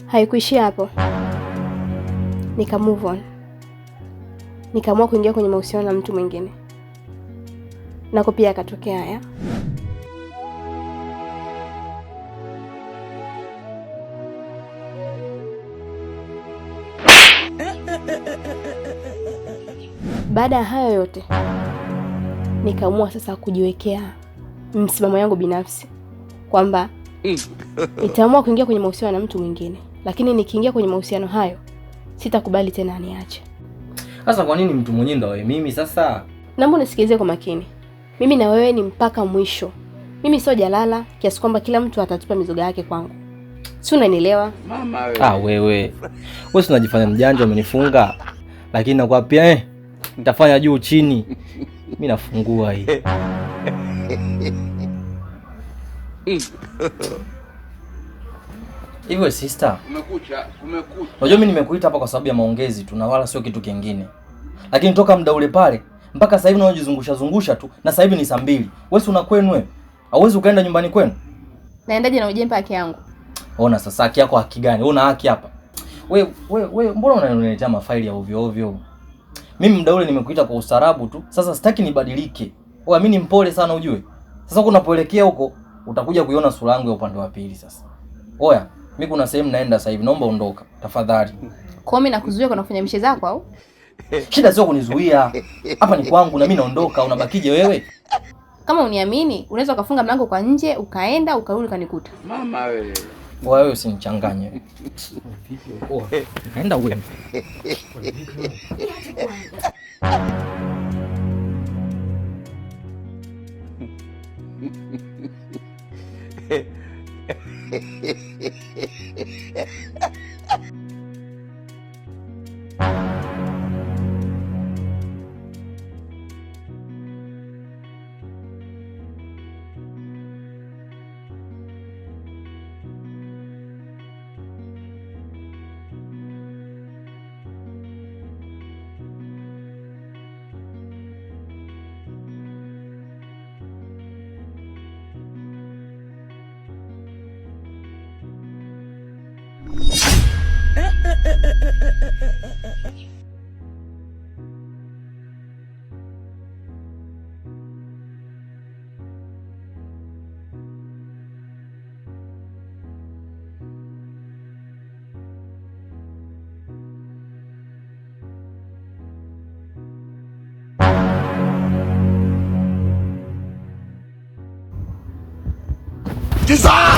Haikuishia hapo, nika move on, nikaamua kuingia kwenye mahusiano na mtu mwingine, nako pia akatokea haya. Baada ya hayo yote, nikaamua sasa kujiwekea msimamo yangu binafsi kwamba nitaamua kuingia kwenye mahusiano na mtu mwingine, lakini nikiingia kwenye mahusiano hayo sitakubali tena aniache. Sasa kwa nini mtu mwenyewe ndo awe mimi sasa? Naomba unisikilize kwa makini. Mimi na wewe ni mpaka mwisho. Mimi sio jalala kiasi kwamba kila mtu atatupa mizoga yake kwangu, si unanielewa? Mama wewe. Ah, wewe. Wewe si unajifanya mjanja umenifunga. Lakini nakwapia nitafanya juu chini. Mimi nafungua hii. Hivyo sister, Kumekucha, kumekucha. unajua mimi nimekuita hapa kwa sababu ya maongezi tu na wala sio kitu kingine. Lakini toka muda ule pale mpaka sasa hivi unajizungusha zungusha tu na sasa hivi ni saa 2. Wewe si una kwenu wewe? Hauwezi ukaenda nyumbani kwenu? Naendaje na ujempa haki yangu? Ona sasa haki yako haki gani? Wewe una haki hapa. We we we mbona unaniletea mafaili ya ovyo ovyo? Mimi muda ule nimekuita kwa ustaarabu tu. Sasa sitaki nibadilike. Wewe mimi ni mpole sana ujue. Sasa huko unapoelekea huko utakuja kuiona sura yangu ya upande wa pili sasa. Oya, mimi kuna sehemu naenda sasa hivi, naomba ondoka tafadhali. Kwa mimi nakuzuia kwa kufanya mishe zako au? Shida sio kunizuia. Hapa ni kwangu na mimi naondoka, unabakije wewe? Kama uniamini, unaweza ukafunga mlango kwa nje, ukaenda, ukarudi ukanikuta. Mama wewe. Wewe usinichanganye. Naenda ule. Jesus!